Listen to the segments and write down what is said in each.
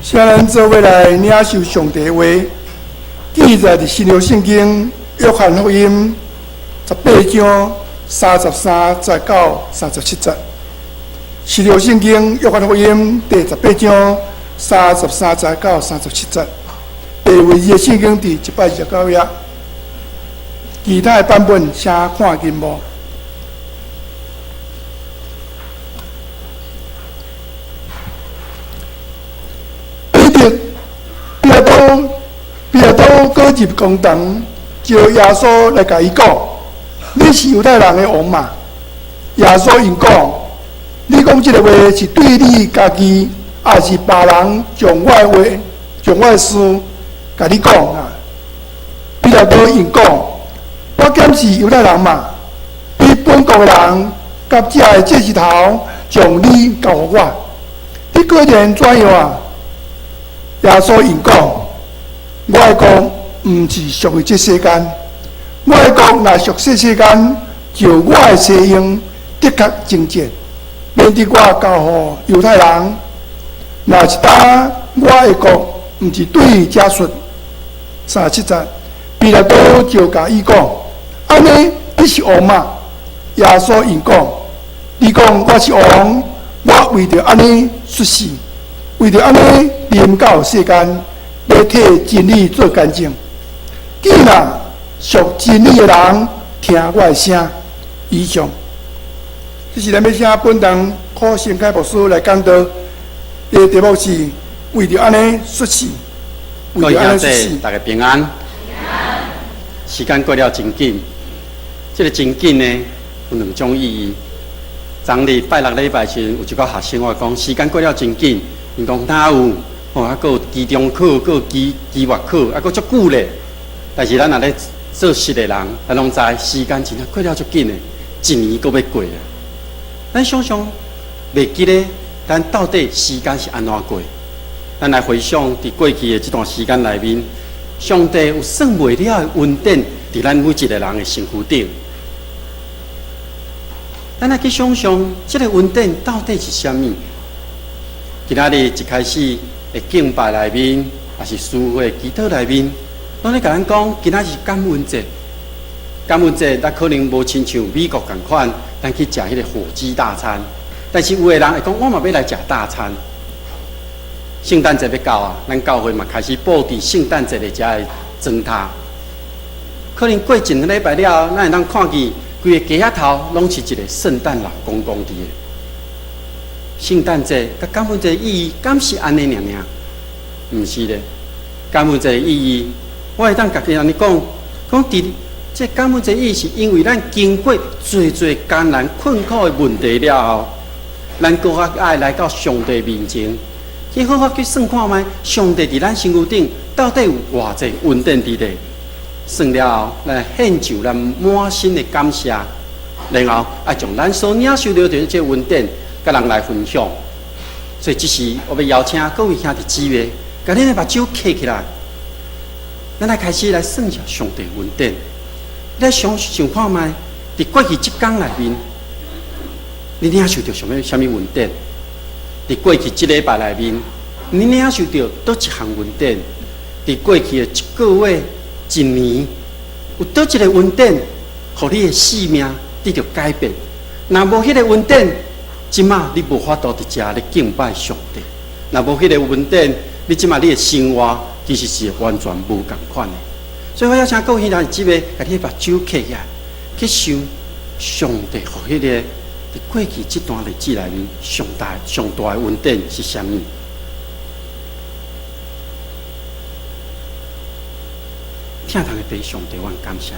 請咱做伙來領受上帝話，記載佇新約聖經約翰福音十八章三十三節到三十七節。新約聖經約翰福音第十八章三十三節到三十七節，白文字的聖經佇129頁，其他的版本請看經幕。彼得、彼拉多、彼拉多閣入公堂，召耶穌來共伊講：你是猶太人的王嗎？耶穌應講：你講這个話是對你家己，抑是別人將我的話、將我的事共你講啊？彼拉多應講：我敢是猶太人嗎？你本國的人佮遮的祭司頭將你交予我，你果然怎樣啊？耶穌應講：我的國毋是屬於這世間，我的國若屬這世間，就我的弟兄的確爭戰，免得我交予猶太人。若是當我的國毋是對這說，三十七節，彼拉多就共伊講：按呢，你是王嗎？耶穌應講：你講我是王，我為著按呢出世，為著按呢臨到世間，欲替真理做見證。既若屬真理的人聽我的聲，以上。這是咱欲請本堂柯成凱牧師來講道，的題目是為著按呢出世，為著按呢出世。大家平安。時間過了真緊，這个真緊呢有兩種意義。昨日拜六禮拜時，有一個學生我講，時間過了真緊，𪜶講哪有？哦，啊，閣有期中考，閣有期期末考，啊，閣足久咧。但是咱若咧做事的人，咱攏知時間真正過了足緊的，一年閣欲過啊。咱想想，袂記得咱到底時間是按怎過？咱來回想佇過去的這段時間內面，上帝有算袂了的恩典佇咱每一个人的身軀頂。咱來去想象，這个恩典到底是啥物？今仔日一開始的敬拜內面，抑是聚會祈禱內面，攏咧共咱講，今仔日是感恩節。感恩節，咱可能無親像美國仝款，咱去食彼个火雞大餐。但是有的人會講，我嘛欲來食大餐。聖誕節欲到啊，咱教會嘛開始布置聖誕節的遮个燈塔。可能過一兩禮拜了後，咱會當看見規个街仔頭攏是一个聖誕老公公佇个。聖誕節佮感恩節意義，敢是按呢爾爾？毋是咧。感恩節的意義，我會當共你按呢講，講佇這感恩節意義，是因為咱經過濟濟艱難困苦的問題了後，咱閣較愛來到上帝面前，去好好去算看覓，上帝佇咱身軀頂到底有偌濟恩典佇咧。算了後，咱來獻上咱滿心的感謝，然後愛將咱所領受著的這恩典，佮人來分享。所以，這時我欲邀請各位兄弟姊妹，共恁的目睭瞌起來，咱來開始來算一下上帝恩典。你來想想看覓，佇過去這工內面，你領受著啥物啥物恩典？佇過去這禮拜內面，你領受著佗一項恩典？佇過去的一個月、一年，有佗一个恩典，予你的生命得著改變？若無彼个恩典，這馬你無法度佇遮咧敬拜上帝。若無彼个恩典，你這馬你的生活其實是完全無仝款的。所以我邀請各位兄弟姊妹，共你的目睭瞌起來，去想上帝予彼个佇過去這段日子內面上大上大的恩典是啥物？疼痛的父上帝，阮感謝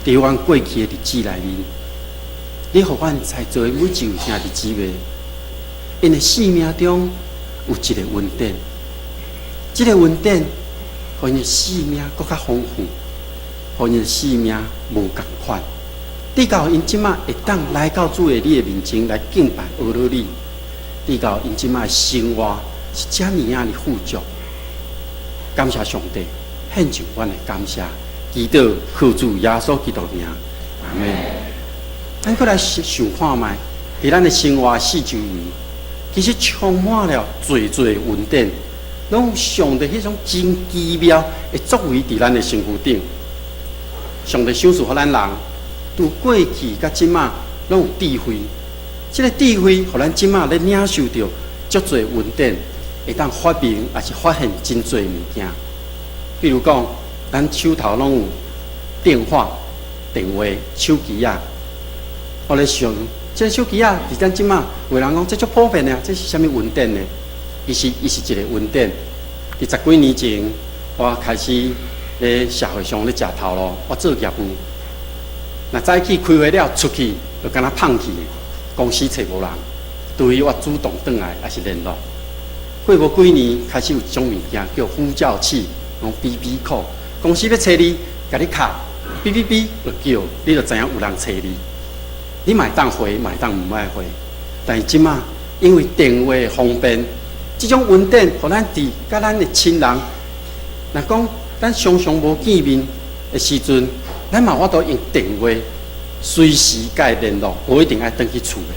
你。佇阮過去的日子內面，你予阮在座的每一位兄弟姊妹，𪜶的生命中有一个恩典，這个恩典予𪜶的生命閣較豐富，予𪜶的生命無仝款。直到𪜶這馬會當來到主的你的面前來敬拜阿羅你，直到𪜶這馬的生活是遮爾仔的富足。感謝上帝，獻上阮的感謝，祈禱靠主耶穌基督名，阿們。咱閣來想看覓，佇咱的生活四周圍，其實充滿了濟濟恩典，攏有上帝彼種真奇妙的作為佇咱的身軀頂。上帝賞賜予咱人，從過去佮這馬攏有智慧，這个智慧予咱這馬咧領受著足濟恩典，會當發明抑是發現真濟物件。比如講，咱手頭攏有電話、電話、手機仔。我咧想，這个手機仔佇咱這馬有人講這足普遍的，這是啥物恩典呢？其實伊是一个恩典。佇十幾年前，我開始咧社會上咧食頭路，我做業務。若早起開會了出去，就敢若放棄，公司揣無人，除非我主動轉來，抑是聯絡。過無幾年，開始有一種物件叫呼叫器，講 BB call。公司欲揣你，共你敲，嗶嗶嗶就叫，你就知影有人揣你。你嘛會當回，嘛會當毋愛回。但是這馬因為電話方便，這種恩典，予咱佇佮咱的親人，若講咱常常無見面的時陣，咱嘛有法度用電話隨時共伊聯絡，無一定愛轉去厝的，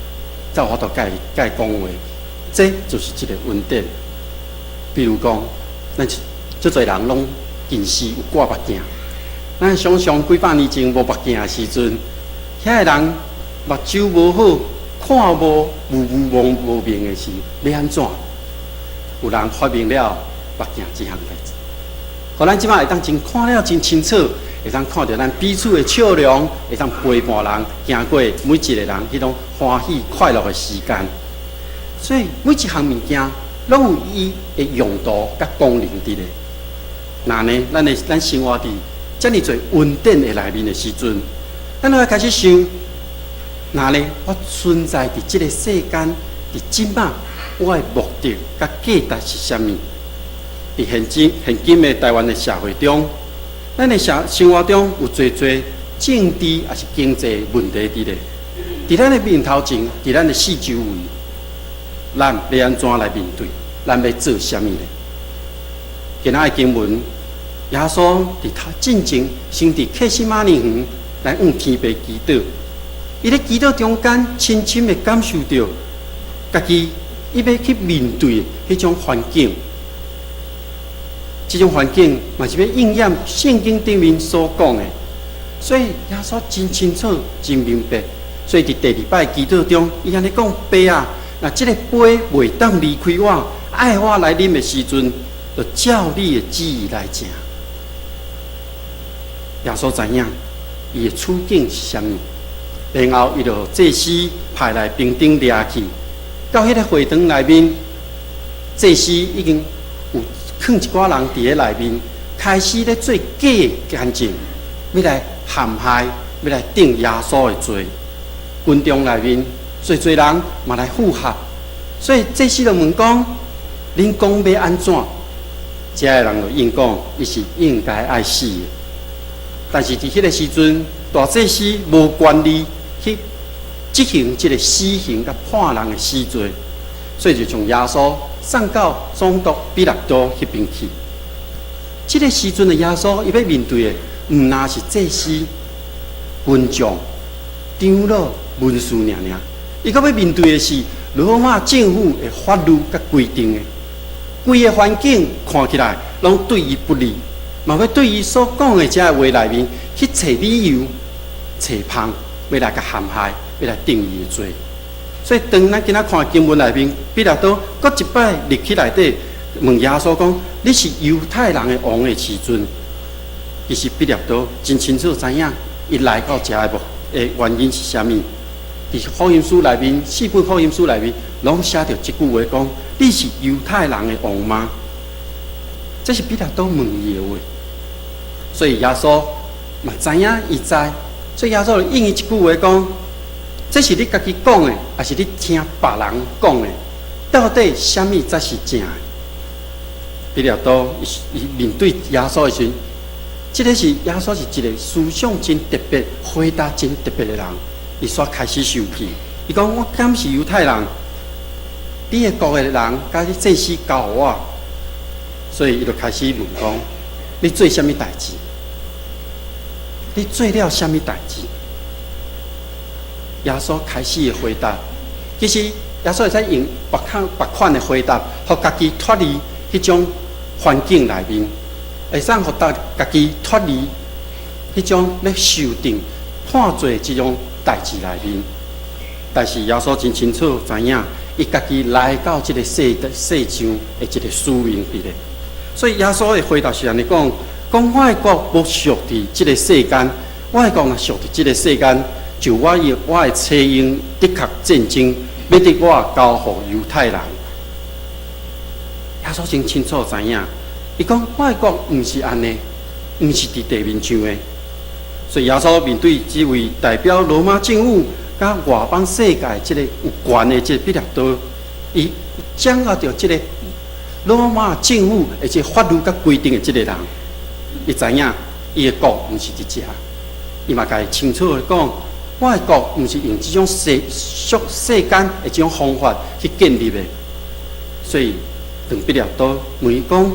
才有法度共伊講話。這就是一個恩典。比如講，咱足濟人攏近視有掛目鏡，咱想像幾百年前無目鏡的時陣，遐个人目睭無好，看無霧霧茫無明的時，欲按怎？有人發明了目鏡這項代誌，予咱這馬會當真看了真清楚，會當看著咱彼此的笑容，會當陪伴人行過每一個人彼種歡喜快樂的時間。所以每一項物件攏有伊的用途佮功能佇咧。那呢，咱生活佇遮爾濟恩典的內面的時陣，咱就會開始想，那呢，我存在佇這个世間，佇這馬，我的目的佮價值是啥物？佇現今的台灣的社會中，咱的生活中有濟濟政治抑是經濟問題佇咧，佇咱的面頭前，佇咱的四周圍，咱欲按怎來面對？咱欲做啥物呢？今仔的經文，耶穌佇他進前，先佇客西馬尼園來向天父祈禱。伊咧祈禱中間，深深的感受著家己伊欲去面對彼種環境，這種環境嘛是欲應驗聖經頂面所講的。所以耶穌真清楚、真明白。所以佇第二擺祈禱中，伊按呢講：爸啊，若這个杯袂當離開我，愛我來啉的時陣，就照你的旨意來成。耶穌知影伊的處境是啥物，然後伊就予祭司派來兵丁掠去，到彼个會堂內面，祭司已經有囥一寡人佇咧內面，開始咧做假的見證，欲來陷害，欲來定耶穌的罪。群眾內面濟濟人嘛來附和，所以祭司就問講：恁講欲按怎？遮的人就應講，伊是應該愛死的。但是佇彼个時陣，大祭司無權利去執行這个死刑佮判人的死罪，所以就將耶穌送到總督彼拉多彼邊去。這个時陣的耶穌，伊欲面對的，毋但是祭司、群眾、長老、文士爾爾，伊閣欲面對的是羅馬政府的法律佮規定的。規个環境看起來攏對伊不利，嘛欲對伊所講的這个話內面去揣理由、揣縫，欲來共陷害，欲來定伊的罪。所以當咱今仔看經文內面，彼拉多閣一擺入去內底問耶穌講：你是猶太人的王的時陣，其實彼拉多真清楚知影，伊來到遮的目的原因是啥物。佇福音書內面，四本福音書內面，攏寫著這句話講：你是猶太人的王嗎？這是彼拉多問伊的話。所以耶穌嘛知影伊知，所以耶穌就應伊一句話講：這是你家己講的，抑是你聽別人講的？到底啥物才是正的？彼拉多伊面對耶穌的時陣，這个是耶穌是一个思想真特別、回答真特別的人。伊煞開始生氣，伊講：我敢是猶太人？你的國的人佮你祭司交予我，所以伊就開始問講：你做啥物代誌？你做了啥物代誌？耶穌開始的回答，其實耶耶穌會使用別款別款的回答，予家己脫離彼種環境內面，會使予家家己脫離彼種咧受定判罪這種代誌內面。但是耶穌真清楚知影，伊家己來到這个世世上的一个使命佇咧。所以耶穌的回答是按呢講：講我的國無屬佇這个世間，我的國若屬佇這个世間，就我用我會策應的確戰爭，欲得我交予猶太人。耶穌真清楚知影，伊講我的國毋是按呢，毋是佇地面上的。所以耶穌面對這位代表羅馬政府佮外邦世界這个有權的這个彼拉多，伊掌握著這个羅馬政府的這个法律佮規定的這个人，伊知影伊的國毋是佇遮，伊嘛共伊清楚的講，我的國毋是用這種世俗世間的這種方法去建立的。所以當彼拉多問伊講：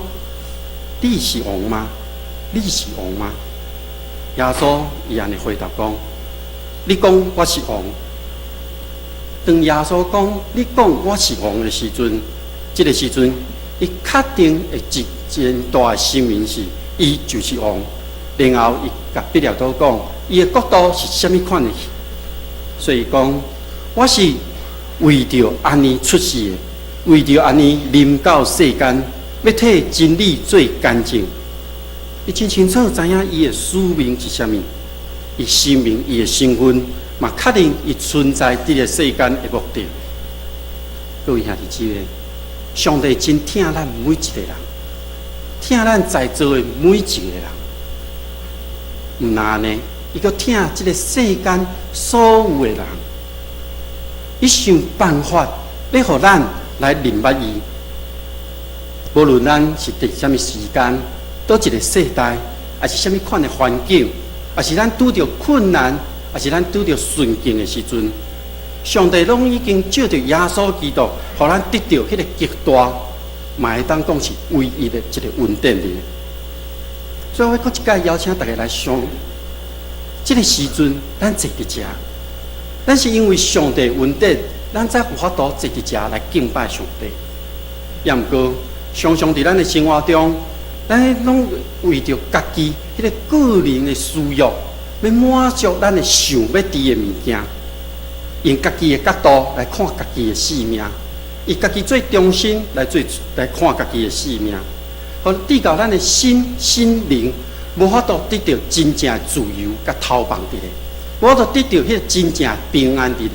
你是王嗎？你是王嗎？耶穌伊按呢回答講：你講我是王。當耶穌講你講我是王的時陣，這个時陣，伊確定的一真大的聲明是，伊就是王。然後伊共彼拉多講，伊的國度是啥物款的？所以講，我是為著按呢出世的，為著按呢臨到世間，欲替真理做見證。伊真清楚知影伊的使命是啥物，伊生命、伊的身份，嘛確認伊存在佇個世間的目的。各位兄弟姊妹，上帝真疼咱每一個人，疼咱在座的每一個人。毋但按呢，伊閣疼這个世間所有的人，伊想辦法欲予咱來認捌伊。無論咱是佇啥物時間，佗一个世代，抑是啥物款的環境，抑是咱拄著困難，抑是咱拄著順境的時陣，上帝攏已經藉著耶穌基督，予咱得著彼个極大，嘛會當講是唯一的一个恩典佇。所以我閣一擺邀請大家來想，這个時陣咱坐佇遮，咱是因為上帝恩典，咱才有法度坐佇遮來敬拜上帝。也毋過，常常佇咱的生活中，咱攏為著家己彼个個人的私欲，欲滿足咱的想欲佇的物件，用家己的角度來看家己的性命，以家己做中心來做來看家己的性命，予致到咱的心心靈無法度得著真正自由佮投放佇咧，無法度得著彼个真正平安佇咧。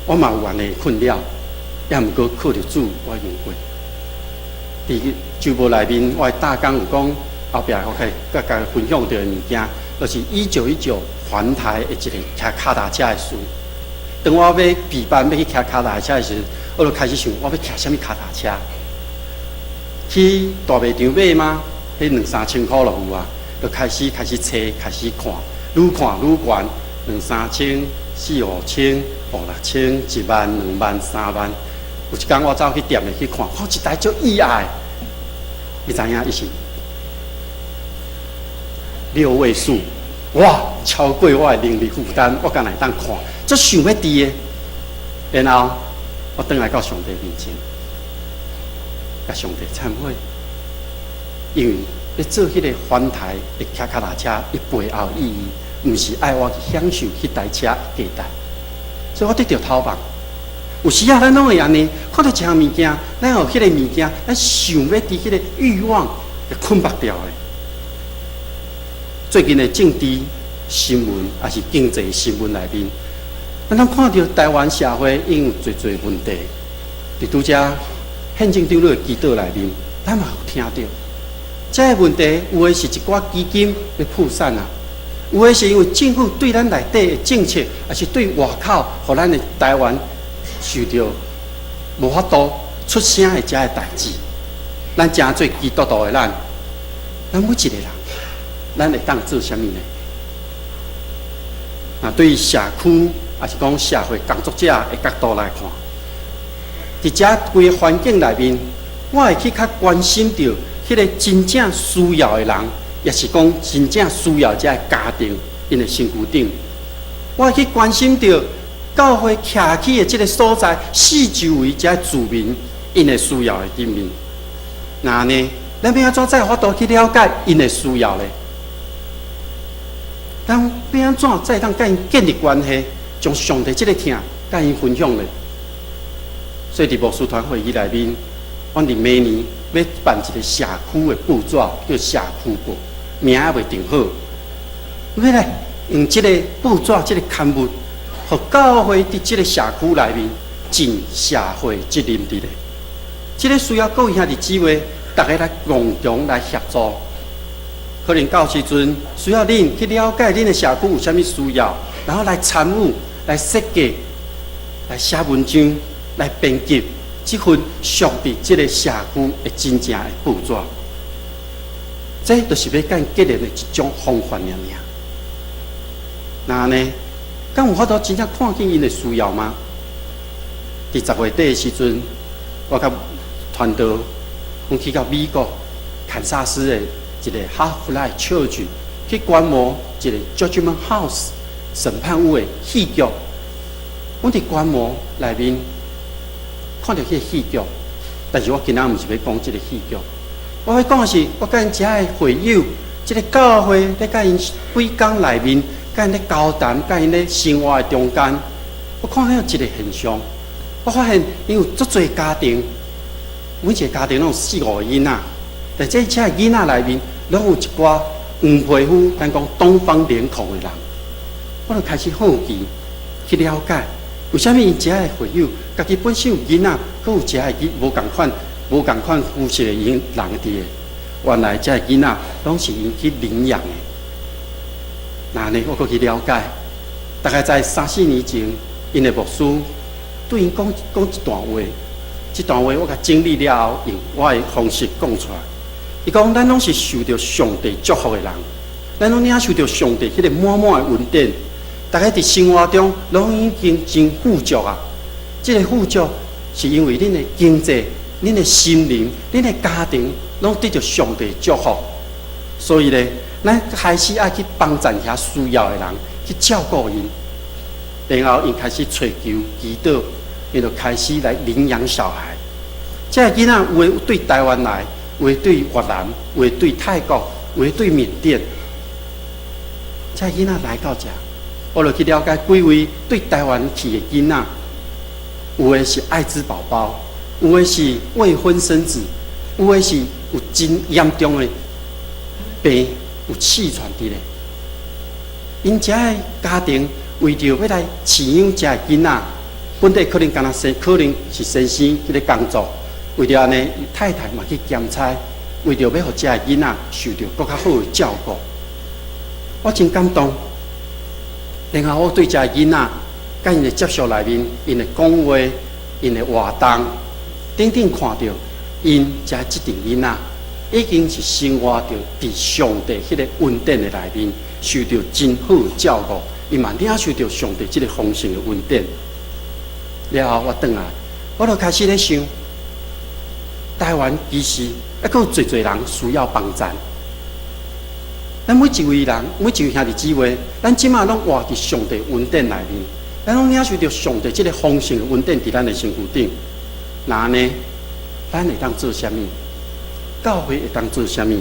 我嘛有按呢困擾，也毋過靠著主，我已經過。佇周報內面，我的大綱有講，後壁我可以佮共分享著的物件，就是1919環台的一个騎跤踏車的事。當我欲備辦欲去騎跤踏車的時陣，我就開始想，我欲騎啥物跤踏車？去大賣場買嗎？彼兩三千箍就有啊！就開始開始揣，開始看，愈看愈懸，兩三千、四五千、五六千、1萬、2萬、3萬。有一工我走去店內去看，看一台足意愛，你知影伊是六位數，哇，超過我的能力負擔，我敢若會當看，足想欲佇的。然後我轉來到上帝面前，共上帝懺悔，因為欲做彼个環台的騎跤踏車，伊背後意義，毋是愛我去享受彼台車的價值，所以我得著頭夢。有時啊，咱攏會按呢，看著一項物件，咱予彼个物件，咱想欲佇彼个欲望，就捆縛掉的。最近的政治新聞，抑是經濟新聞內面，咱攏看著台灣社會已經有濟濟問題。佇拄才縣政長的祈禱內面，咱嘛有聽著。這个問題有的是一寡基金欲破產啊，有的是因為政府對咱內底的政策，抑是對外口，予咱的台灣受著無法度出聲的這个代誌。咱誠做基督徒的咱，咱每一个人，咱會當做啥物呢？啊，對社區，抑是講社會工作者的角度來看，佇這規个環境內面，我會去較關心著彼个真正需要的人，抑是講真正需要這个家庭𪜶的身軀頂，我會去關心著教會徛起的這个所在，四周圍遮住民𪜶的需要的頂面。那呢，咱欲按怎才有法度去了解𪜶的需要咧？咱欲按怎才會當佮𪜶建立關係，將上帝這个疼佮𪜶分享咧？所以佇牧師團會議內面，阮佇明年欲辦一个社區的報紙，叫社區報，名猶未定好。欲來用這个報紙、這个刊物，予教會佇這个社區內面盡社會責任佇咧。這个需要各位兄弟姊妹，逐家來共同來協助。可能到時陣需要恁去了解恁的社區有啥物需要，然後來參與、來設計、來寫文章、來編輯這份屬佇這个社區的真正的報紙。這就是欲佮𪜶結連的一種方法爾爾。那呢，敢有法度真正看見𪜶的需要嗎？佇10月底的時陣，我佮傳道，阮去到美國堪薩斯的一个 Half Life Church 去觀摩一个 Judgment House 審判屋的戲劇。阮佇觀摩內面看著彼个戲劇，但是我今仔毋是欲講這个戲劇，我欲講的是我佮𪜶遮的會友，這个教會咧佮𪜶幾工內面，佮𪜶咧交談，佮𪜶咧生活的中間，我看到一个現象，我發現𪜶有足濟家庭，每一个家庭攏有四五个囡仔，但這遮囡仔內面，攏有一寡黃皮膚，咱講東方臉孔的人，我就開始好奇去了解，為啥物𪜶遮的會友，家己本身有囡仔，閣有遮的囡無仝款、無仝款膚色的𪜶人佇的，原來遮的囡仔攏是𪜶去領養的。那呢，我閣去了解，大概在三四年前，𪜶的牧師對𪜶講講一段話，這段話我共整理了後，用我的方式講出來。伊講，咱攏是受著上帝祝福的人，咱攏領受著上帝彼个滿滿的恩典。逐家佇生活中攏已經真富足啊！這个富足是因為恁的經濟、恁的心靈、恁的家庭攏得著上帝祝福，所以咧，咱開始愛去幫贊遐需要的人，去照顧𪜶。然後𪜶開始揣求祈禱，𪜶就開始來領養小孩。這个囡仔有的對台灣來，有的對越南，有的對泰國，有的對緬甸。這个囡仔來到遮，我就去了解幾位對台灣去的囡仔，有的是艾滋寶寶，有的是未婚生子，有的是有真嚴重的病，有氣喘佇咧。𪜶遮的家庭為著欲來飼養遮的囡仔，本底可能干焦先，可能是先生去咧工作，為著按呢，太太嘛去兼差，為著欲予遮的囡仔受著閣較好的照顧，我真感動。然後我對遮的囡仔，佮𪜶的接觸內面，𪜶的講話、𪜶的活動，等等看著，𪜶遮這陣囡仔已經是生活著佇上帝彼个恩典的內面，受著真好的照顧，伊嘛領受著上帝這个豐盛的恩典。了後我轉來，我就開始咧想，台灣其實猶閣有濟濟人需要幫贊。咱每一位人，每一位兄弟姊妹，咱這馬攏活佇上帝恩典內面，咱攏領受著上帝這个豐盛的恩典佇咱的身軀頂。那呢，咱會當做啥物？教會會當做啥物？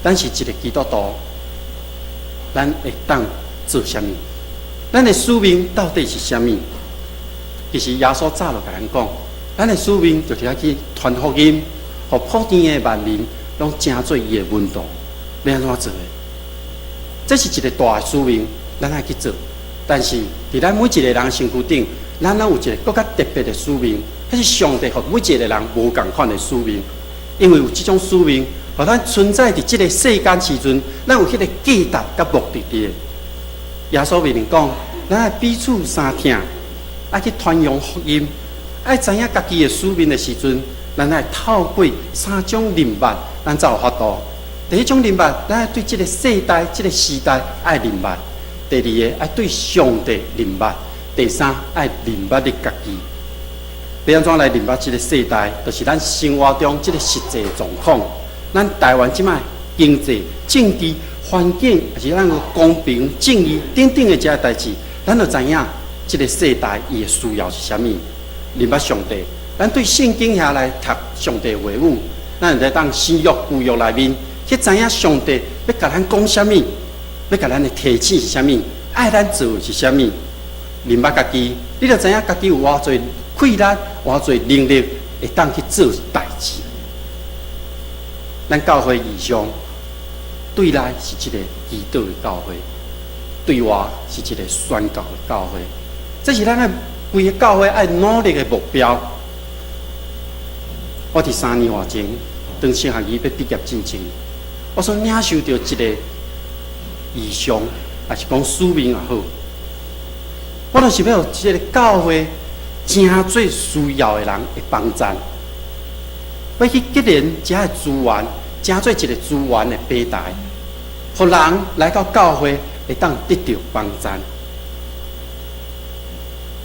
咱是一个基督徒，咱會當做啥物？咱的使命到底是啥物？其實耶穌早就共咱講，咱的使命就是愛去傳福音，予普天的萬民攏成做伊的門徒。欲按怎做的？這是一个大的使命，咱愛去做。但是，佇咱每一个人身軀頂，咱攏有一个閣較特別的使命，彼是上帝予每一个人無仝款的使命。因為有這種使命，予咱存在佇這个世間時陣，咱有彼个價值佮目的佇。耶穌命令講，咱愛彼此相疼，愛去傳揚福音，愛知影家己的使命的時陣，咱愛透過三種認捌，咱才有法度。第一種認捌，咱愛對這个世代、這个時代愛認捌；第二个愛對上帝認捌；第三愛認捌你家己。欲按怎來認捌這个世代？就是咱生活中這个實際狀況。咱台灣這擺經濟、政治環境，抑是咱個公平、正義等等的這些代誌，咱就知影這个世代伊的需要是啥物？認捌上帝，咱對聖經遐來讀上帝話語，咱會當新約舊約內面去知影上帝欲共咱講啥物，欲共咱的提醒是啥物，愛咱做的是啥物。認捌家己，你就知影家己有偌濟氣力、偌濟能力，會當去做代誌。咱教會異象對內是一個祈禱的教會，對外是一個宣教的教會。這是咱的規个教會愛努力的目標。我佇3年外前，當神學院欲畢業進前，我所領受著一個異象，抑是講使命也好，我就是欲予這个教會誠濟需要的人的幫贊，欲去結連遮的資源，成做一個資源的平台，予人來到教會會當得著幫贊。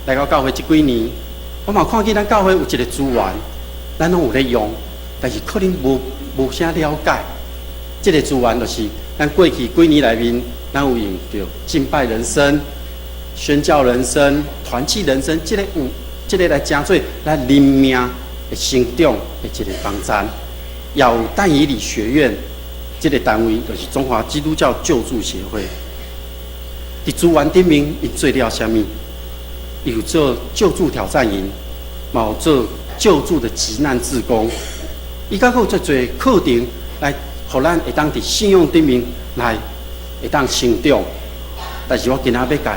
來到教會這幾年，我嘛看見咱教會有一個資源，咱攏有咧用，但是可能無啥了解。這个資源就是咱過去幾年內面，咱有用著敬拜人生、宣教人生、團契人生，這个有這个來成做咱靈命的成長的一個幫贊。也有但以理學院這个單位，就是中華基督教救助協會。佇資源頂面，𪜶做了啥物？有做救助挑戰營，嘛有做救助的急難志工。伊閣有足濟課程來，予咱會當佇信仰頂面來會當成長。但是我今仔欲共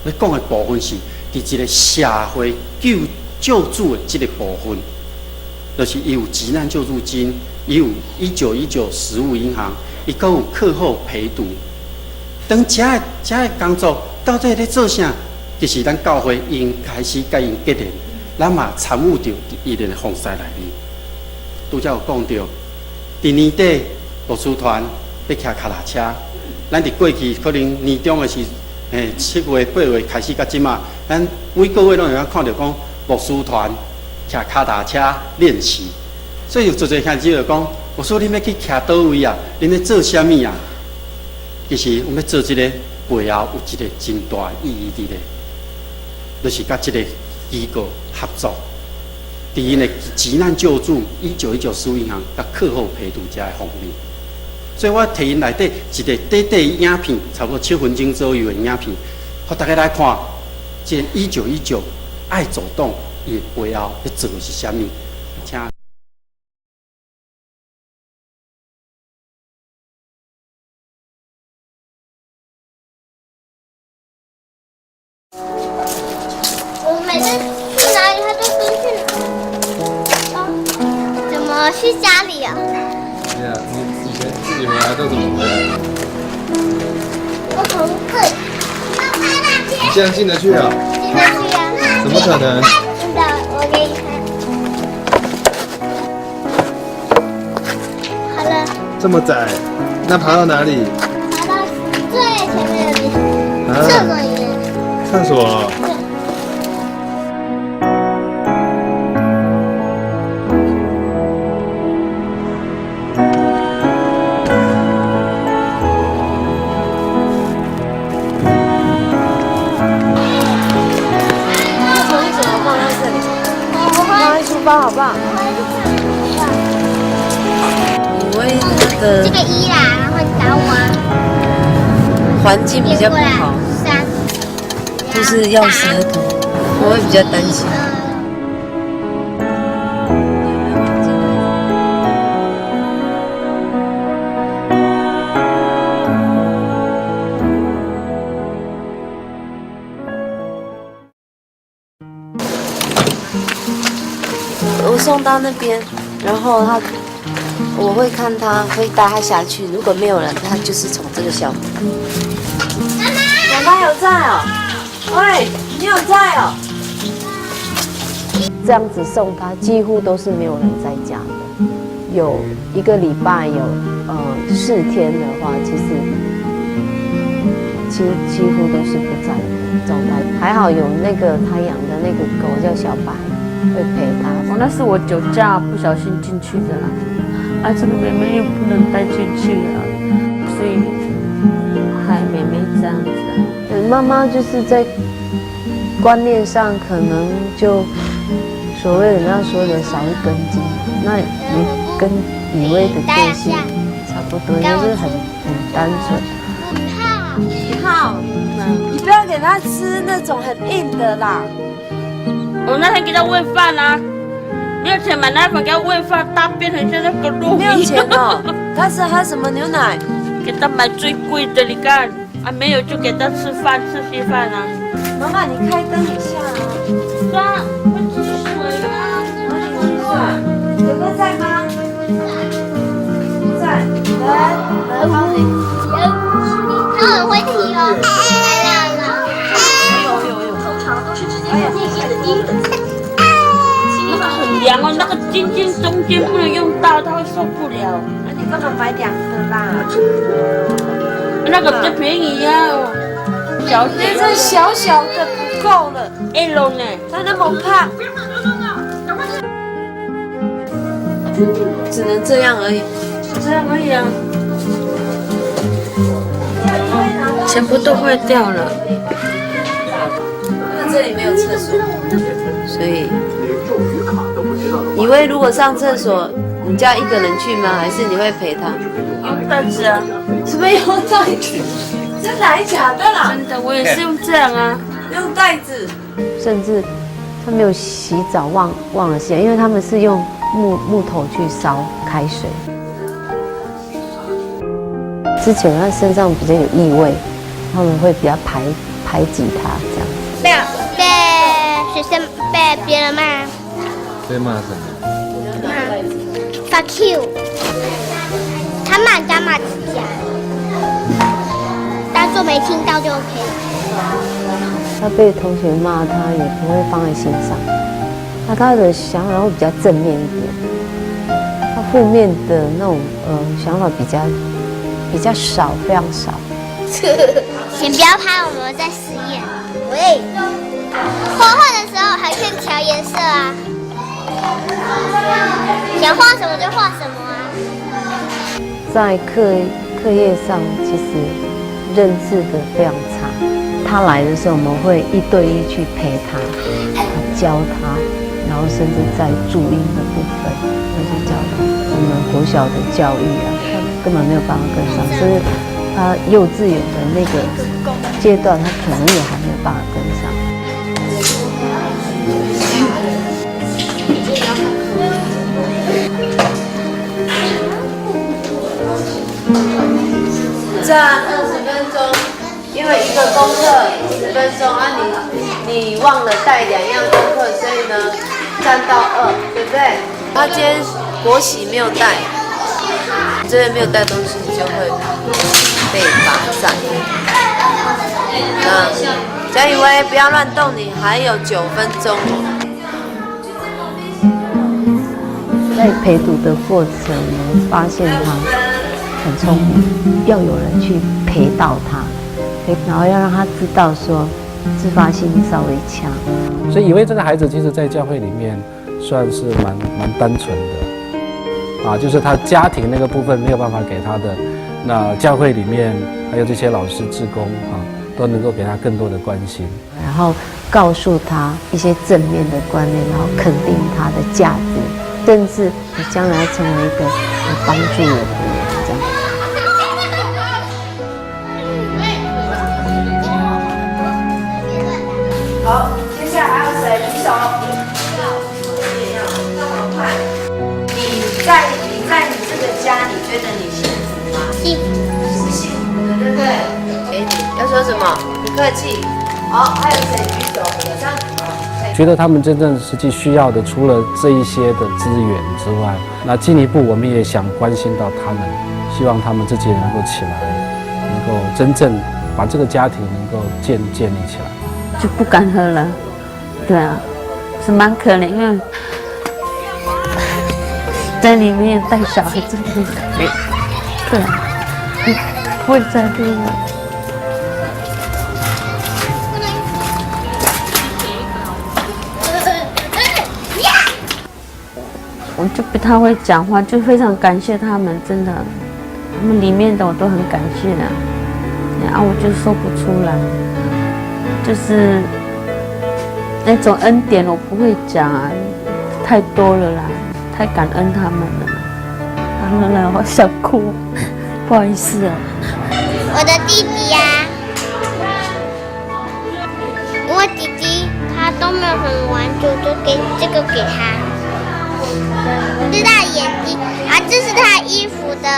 欲講的部分是，佇一個社會救助的這个部分，就是伊有急難救助金，伊有1919食物銀行，伊閣有課後陪讀。當遮个工作到底咧做啥？其實咱教會已經開始共𪜶結連，咱嘛參與著佇伊的服侍內面。拄才有講著，佇年底牧師團欲騎跤踏車，咱佇過去可能年中的時，7月8月開始到這馬，咱每個月攏會當看著講牧師團騎跤踏車練習。所以有足濟兄弟就講，牧師恁欲去騎佗位啊？恁欲做啥物啊？其實阮欲做這個背後有一個真大意義佇咧，就是佮這個機構合作，佇𪜶的急難救助、1919食物銀行、佮課後陪讀遮个方面。所以我提𪜶內底一個短短影片，差不多7分鐘左右的影片，予大家來看，這个1919愛走動伊的背後咧做的是啥物？請。我每次去哪裡，他都跟去哪。哦，怎麼去家裡啊？對啊，你以前自己回來都怎麼回來？我很困。你這樣進得去啊？進得去啊。怎麼可能？真的，我給你看。好了。這麼窄，那爬到哪裡？爬到最前面的地方，廁所裡面。廁所。對。那手機怎麼放在這裡？放在書包好不好？因為他的這個一啦，然後你打我。環境比較不好，三，就是要舌頭，我會比較擔心。我送到那邊，然後他，我會看他，會帶他下去。如果沒有人，他就是從這個小門。媽媽有在哦，喂，你有在哦。這樣子送他，幾乎都是沒有人在家的。有一個禮拜有4天的話，其實幾乎都是不在的狀態。還好有那個他養的那個狗叫小白，會陪他。哦，那是我酒駕不小心進去的啦。啊，這個妹妹又不能帶進去啊，所以害妹妹這樣子啊。媽媽就是在觀念上可能就所謂人家說的少一根筋，那也跟以威的個性差不多，就是很單純。好，你不要給他吃那種很硬的啦。我那天給他餵飯啊，沒有錢買奶粉給他餵飯，大便很像那個肉。沒有錢哦，他是喝什麼牛奶？給他買最貴的，你看啊，沒有就給他吃飯，吃稀飯啊。媽媽，你開燈一下啊。啊，會積水啊。哪裡積水？哥哥在嗎？在。來，來幫你。他很會踢哦。來了。有有有。通常都是直接看內線的第一個字。那個很涼哦，那個尖尖中間不能用到，他會受不了。那你幹嘛買兩個啦？那個比較便宜啊。小這小小的不夠了。 L 呢？他那麼胖。只能這樣而已。這樣而已啊。全部都壞掉了。因為這裡沒有廁所，所以以為如果上廁所，你叫一個人去嗎？還是你會陪他？用袋子啊？什麼用袋子？真的還假的啦？真的，我也是用這樣啊，用袋子。甚至他沒有洗澡，忘了洗，因為他們是用木頭去燒開水。之前他身上比較有異味，他們會比較排擠他這樣。被學生被別人罵。被罵什麼？罵 fuck you。他罵人家罵自家，當做沒聽到就 OK 了。他被同學罵，他也不會放在心上。那他的想法會比較正面一點，他負面的那種想法比較少，非常少。請不要拍，我們在實驗。喂，畫畫的時候還可以調顏色啊，想畫什麼就畫什麼啊。在課業上，其實認知的非常差。他來的時候，我們會一對一去陪他，教他，然後甚至在注音的部分會去教他。我們國小的教育啊，他根本沒有辦法跟上，甚至他幼稚園的那個階段，他可能也還沒有辦法跟上。站20分鐘，因為一個功課10分鐘啊你，你忘了帶2樣功課，所以呢，站到2，對不對？他今天國璽沒有帶，這邊沒有帶東西就會被罰站。那江以威不要亂動，你還有9分鐘。在陪讀的過程，我們發現他很聰明，要有人去陪到他，然後要讓他知道說自發性稍微強。所以，以為這個孩子其實，在教會裡面算是蠻單純的，啊，就是他家庭那個部分沒有辦法給他的，那教會裡面還有這些老師、志工啊，都能夠給他更多的關心，然後告訴他一些正面的觀念，然後肯定他的價值，甚至你將來成為一個幫助我的人，這樣。好，接下來還有誰舉手？那麼快？你在你這個家，你覺得你幸福嗎？幸福，是幸福的，對不對？哎，要說什麼？不客氣。好，還有誰舉手？這樣。覺得他們真正實際需要的，除了這一些的資源之外，那進一步我們也想關心到他們，希望他們自己能夠起來，能夠真正把這個家庭能夠建立起來。就不敢喝了，對啊，是蠻可憐，因為在裡面帶小孩真的很可憐，對啊，不會再喝了。我就不太會講話，就非常感謝他們，真的，他們裡面的我都很感謝啊，啊，我就說不出來。就是那種恩典我不會講啊，太多了啦，太感恩他們了。當然了，我想哭，不好意思啊。我的弟弟呀，我弟弟他都沒有什麼玩具，就給這個給他。這是他的眼睛，啊，這是他衣服的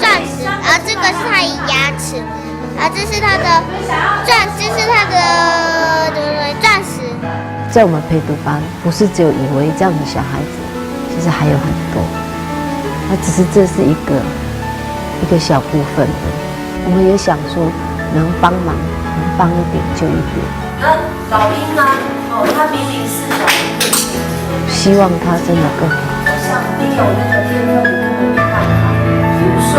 鑽石，啊，這個是他的牙齒，啊，這是他的鑽，這是他的怎麼說鑽石。在我們陪讀班，不是只有以為這樣的小孩子，其實還有很多。那只是這是一個一個小部分的。我們也想說，能幫忙，能幫一點就一點。那老鷹啊，哦，他明明是小，希望他真的更好。我想你有那個天賦，你根本沒辦法。比如說。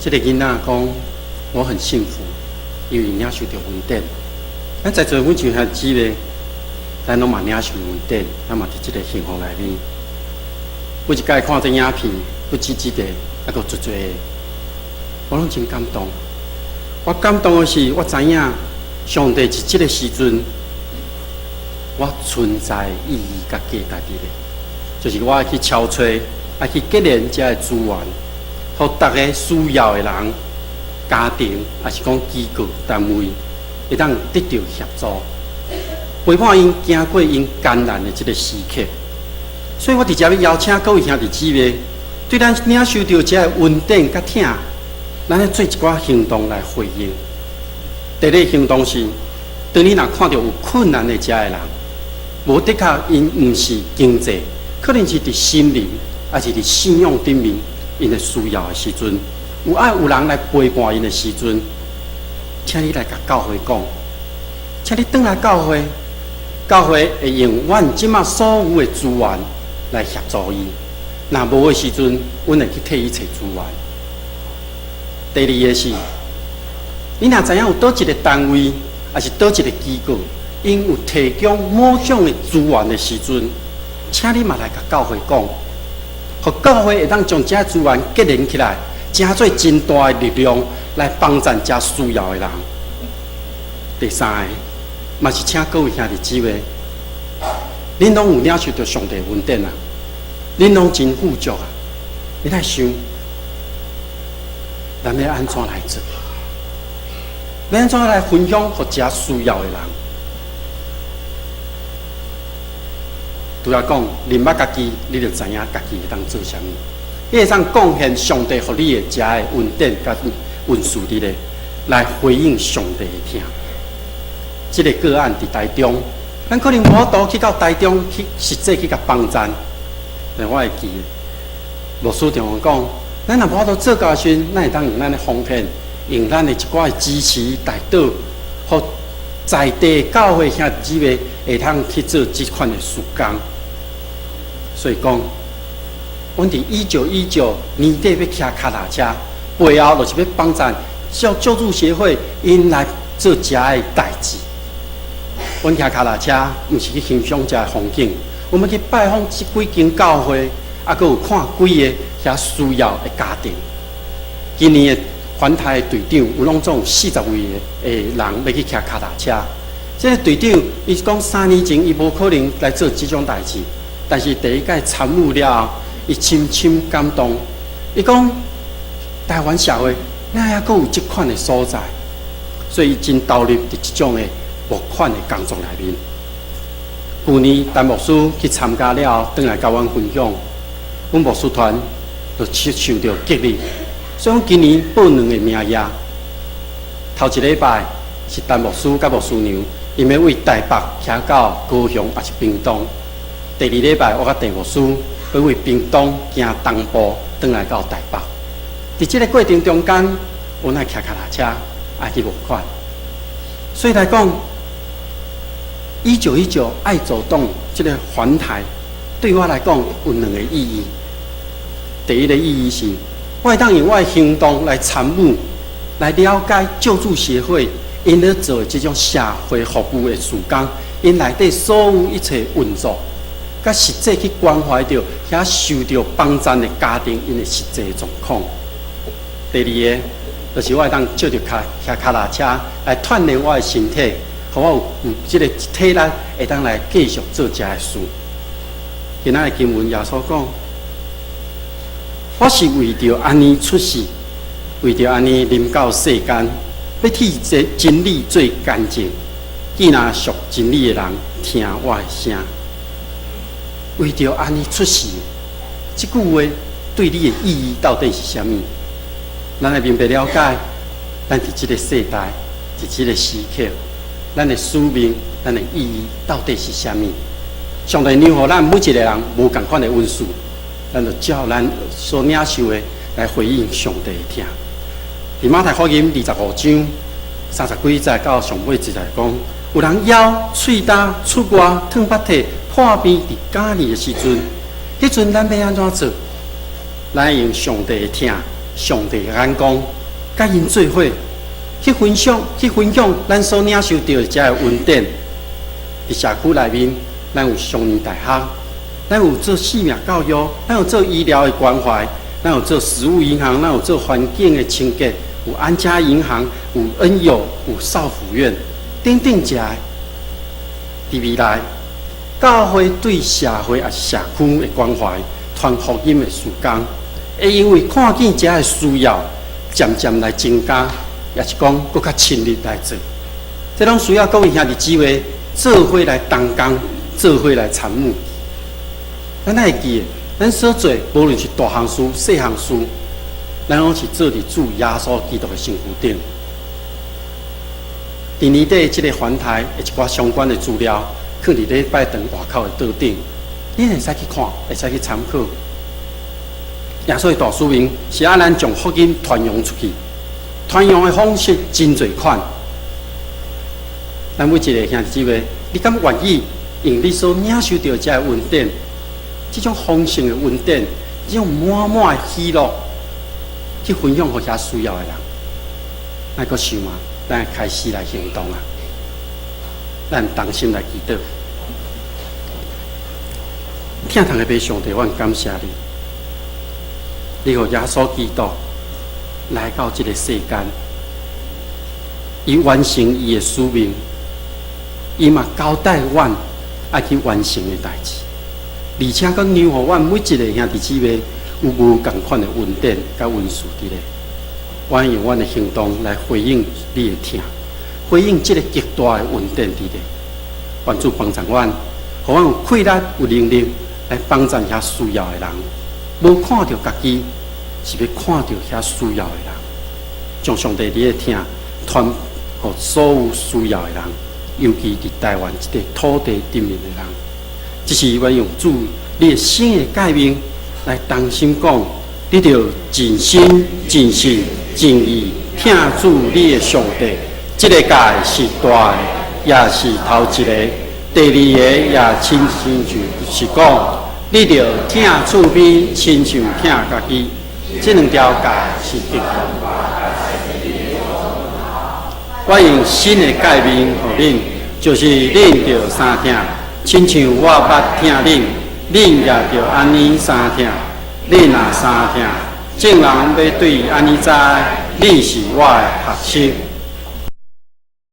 這個囡仔講，我很幸福，因為領受著恩典。咱在座每一位兄弟姊妹，咱攏嘛領受恩典，咱嘛佇這個幸福內面。每一擺看這影片，不止這個，還閣足濟個，我攏真感動。我感動的是，我知影上帝佇這個時陣，我存在意義佮價值佇咧，就是我愛去敲揣，愛去結連這个資源。予逐个需要的人、家庭，抑是講機構單位，會當得著協助，陪伴𪜶行過𪜶艱難的這个時刻。所以我佇遮欲邀請各位兄弟姊妹，對咱領受著這个恩典佮疼，咱愛做一寡行動來回應。第二个行動是，當你若看著有困難的遮个人，無的確𪜶毋是經濟，可能是佇心靈，抑是佇信仰頂面。𪜶會需要的時陣，有愛有人來陪伴𪜶的時陣，請你來共教會講，請你轉來教會，教會會用阮這馬所有的資源來協助伊。若無的時陣，阮會去替伊揣資源。第二個是，你若知影有佗一個單位，抑是佗一個機構，𪜶有提供某種的資源的時陣，請你嘛來共教會講。予教會會當將這資源結連起來，成做真大的力量來幫助遮需要的人。第三个，嘛是請各位兄弟姊妹，恁攏有領受著上帝恩典啊，恁攏真富足啊，你來想，咱欲按怎來做？欲按怎來分享予遮需要的人？除了講，認捌家己，你就知影家己會當做啥物。你會當貢獻上帝予你的遮个恩典佮恩賜佇咧，來回應上帝的疼。這个個案佇台中，咱可能無法度去到台中去實際去共幫贊。但我會記得，牧師常常講，咱若無法度做到時，咱會當用咱的奉獻，用咱的一寡支持代禱，予在地教會兄弟姊妹會當去做這款的事工。所以講，阮佇1919年底欲騎跤踏車，背後就是欲幫贊救助協會𪜶來做遮个代誌。阮騎跤踏車，毋是去欣賞遮个風景，阮欲去拜訪這幾間教會，啊，閣有看幾个遐需要的家庭。今年的環台的隊長有攏總有40位的人欲去騎跤踏車。這个隊長伊講3年前伊無可能來做這種代誌。但是第一擺參與了後，伊深深感動。伊講台灣社會哪猶閣有這款的所在？所以伊真投入佇這種的募款的工作內面。舊年陳牧師去參加了後，轉來佮阮分享，阮牧師團就受著激勵，所以阮今年報兩个名額。頭一禮拜是陳牧師佮牧師娘，𪜶欲對台北徛到高雄，抑是屏東。第二禮拜我佮鄭牧師欲對屏東行東部，轉來到台北。佇這个過程中間，阮愛騎腳踏車，愛去募款。所以來講，1919愛走動這个環台，對我來講有兩个意義。第一个意義是，我會當用我的行動來參與，來了解救助協會𪜶咧做的這種社會服務的事工，𪜶內底所有一切運作，佮實際去關懷著遐受著幫贊的家庭𪜶的實際狀況。第二个，就是我會當藉著跤騎跤踏車來鍛鍊我的身體，予我有這个體力，會當來繼續做遮的事。今仔的經文耶穌講：我是為著按呢出世，為著按呢臨到世間，欲替這真理做見證。見若屬真理的人聽我的聲，為著按呢出世，這句話對你的意義到底是啥物？咱愛明白了解，咱佇這个世代，佇這个時刻，咱的使命、咱的意義到底是啥物？上帝讓予咱每一个人無仝款的恩賜，咱就照咱所領受的來回應上帝的疼。佇馬太福音25章30幾節到上尾一節講，有人枵、喙焦、出外、淌腹涕、破病佇監裡的時陣，彼陣咱欲按怎做？咱用上帝的疼、上帝的眼光，佮𪜶做伙去分享、去分享咱所領受著的遮个恩典。佇社區內面，咱有少年大學，咱有做生命教育，咱有做醫療的關懷，咱有做食物銀行，咱有做環境的清潔，有安家銀行，有恩友，有少輔院，等等遮的。佇未來，教會對社會抑是社區的關懷，傳福音的事工，會因為看見遮的需要，漸漸來增加，抑是講閣較深入來做。這攏需要各位兄弟姊妹做伙來同工，做伙來參與。咱愛記得，咱所做無論是大項事、細項事，咱攏是做佇主耶穌基督的身軀頂。佇年底這个環台的一寡相關的資料，囥佇禮拜堂外口的桌頂，你會使去看，會使去參考。耶穌的大使命是愛咱將福音傳揚出去，傳揚的方式真濟款。咱每一个兄弟姊妹，你敢願意用你所領受著這个恩典，這種豐盛的恩典，這種滿滿的喜樂，去分享予遐需要的人？莫閣想啊，咱開始來行動啊！咱同心來祈禱。疼痛的父上帝，阮感謝你，你予耶穌基督來到這個世間，伊完成伊的使命，伊嘛交代阮愛去完成的代誌，而且閣讓予阮每一个兄弟姊妹有無仝款的恩典佮恩賜佇咧。阮用阮的行動來回應你的疼，回應這个極大的恩典佇咧。願主幫助阮，予阮有氣力、有能力來幫助遐需要的人。無看著家己，是欲看著遐需要的人，將上帝你的疼傳予所有需要的人，尤其佇台灣這塊土地頂面的人。這是阮用主你的聖的誡命來同心講，你著盡心、盡性、盡意疼主你的上帝。這个誡是大的，也是頭一個。第二個也親像是講，你著疼厝邊，親像疼家己。這兩條誡是極。我用新的誡命予恁，就是恁著相疼，親像我捌疼恁，恁也著按呢相疼。恁若相疼，眾人欲對按呢知，恁是我的學生。